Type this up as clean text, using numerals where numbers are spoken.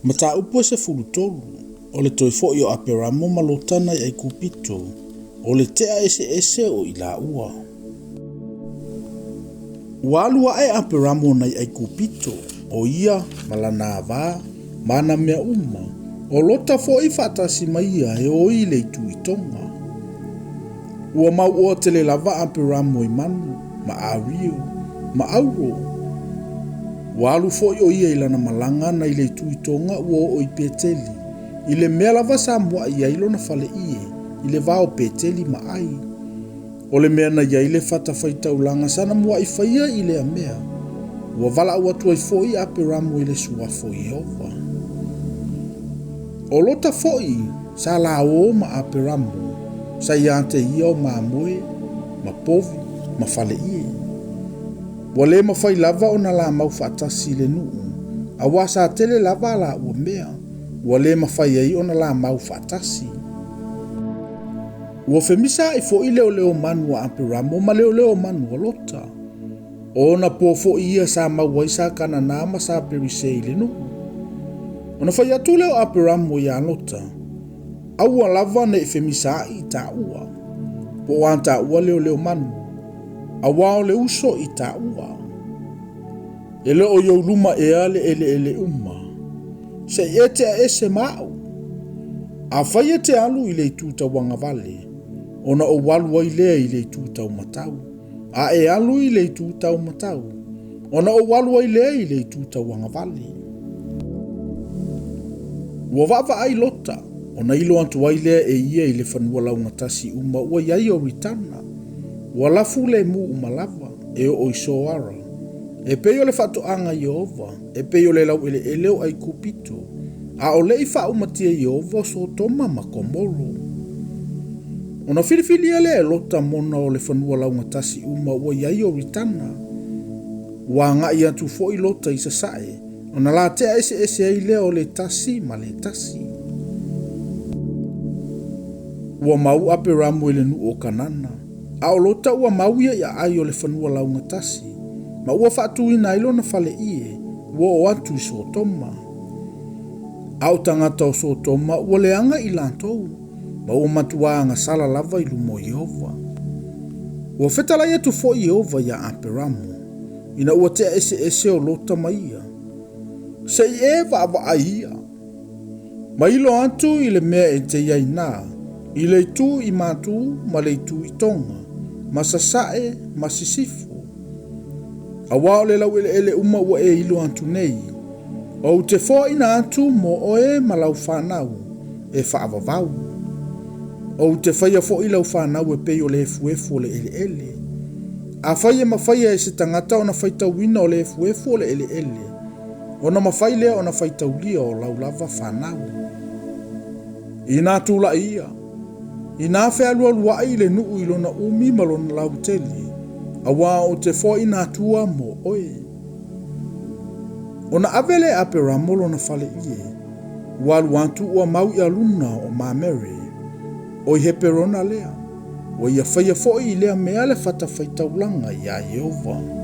Mataupu e 13, o le toe fo'i o Aperamo ma Lota nai Aikupito, o le te'a eseese o i laua. Ua alu aʻe Aperamo nai Aikupito, o ia ma lana avā, ma ana mea uma, o Lota fo'i faatasi ma ia e o i le itu i Tonga. Ua mauoa tele lava Aperamo i manu, ma ario, ma auro. Ua alu fo'i o ia i lana malaga nai le itu i Tonga ua oo i Peteli, i le mea lava sa mua'i ai lona faleie, i le va o Peteli ma Ai. O le mea na i ai le fatafaitaulaga sana mua'i faia i lea mea, ua valaau atu ai fo'i Aperamo i le suafa o Ieova. O Lota fo'i sa laō ma Aperamo, sa iā te ia o mamoe, ma povi, ma faleie. Ua le mafai lava ona la mau faatasi i le nuʻu, auā sa tele lava a laua mea, ua le mafai ai ona la mau faatasi. Ua femisaai foʻi leoleo manu a Aperamo ma leoleo manu a Lota. O ona po foʻi ia sa mau ai sa Kanana ma sa Perise i le nuu. Ona fai atu lea o Aperamo iā Lota, Aua lava ne i femisaai i taua, po o a taua leoleo manu, auā o le uso i taua. E le o i ou luma ea le eleele uma. Se i e tea ese ma aʻu. Afai e te alu i le itu tauagavale, ona ou alu ai lea i le itu taumatau, a e alu i le itu taumatau, ona ou alu ai lea i le itu tauagavale. Ua vaavaai Lota, ona ilo atu ai lea e ia i le fanua laugatasi uma ua i ai o Ritana. Ua lafu lemu uma lava, e oo i Soara. E pei o le faatoaga Ieova, e pei o le laueleele o Aikupito, a o le i faaumatia Ieova o Sotoma ma Komoro. Ona filifilia lea e Lota mona o le fanua laugatasi uma ua i ai o Ritana. Ua agai atu foi Lota i sasae, ona latea eseese ai lea o le tasi ma le tasi. Ua mau Aperamo i le nuu o Kanana, a o Lota ua mau ia i aai o le fanua laugatasi, ma ua faatuina ai lona faleie, ua oo atu i Sotoma. A o tagata o Sotoma ua leaga i latou, ma ua matuā agasala lava i luma o Ieova. Ua fetalai atu foʻi Ieova iā Aperamo, ina ua tea eseese o Lota ma ia. Se i e vaavaai ia, ma ilo atu i le mea e te i ai nā, i le itu i Matū ma le itu i Tonga, ma Sasae ma Sisifo. Auā o le laueleele uma ua e ilo atu nei, ou te foaina atu mo oe ma lau fanau e faavavau. Ou te faia foʻi lau fanau e pei o le efuefu o le eleele. Afai e mafaia e se tagata ona faitauina o le efuefu o le eleele, ona mafai lea ona faitaulia o lau lava fanau. Inā tulaʻi ia, inā fealualuaʻi i le nuʻu i lona umi ma lona lautele, auā ou te foaina atua mo oe. Ona ave lea e Aperamo lona faleie, ua alu atu ua mau i luna o Mamere, o i Heperona lea, ua ia faia foʻi i lea mea le fatafaitaulaga iā Ieova.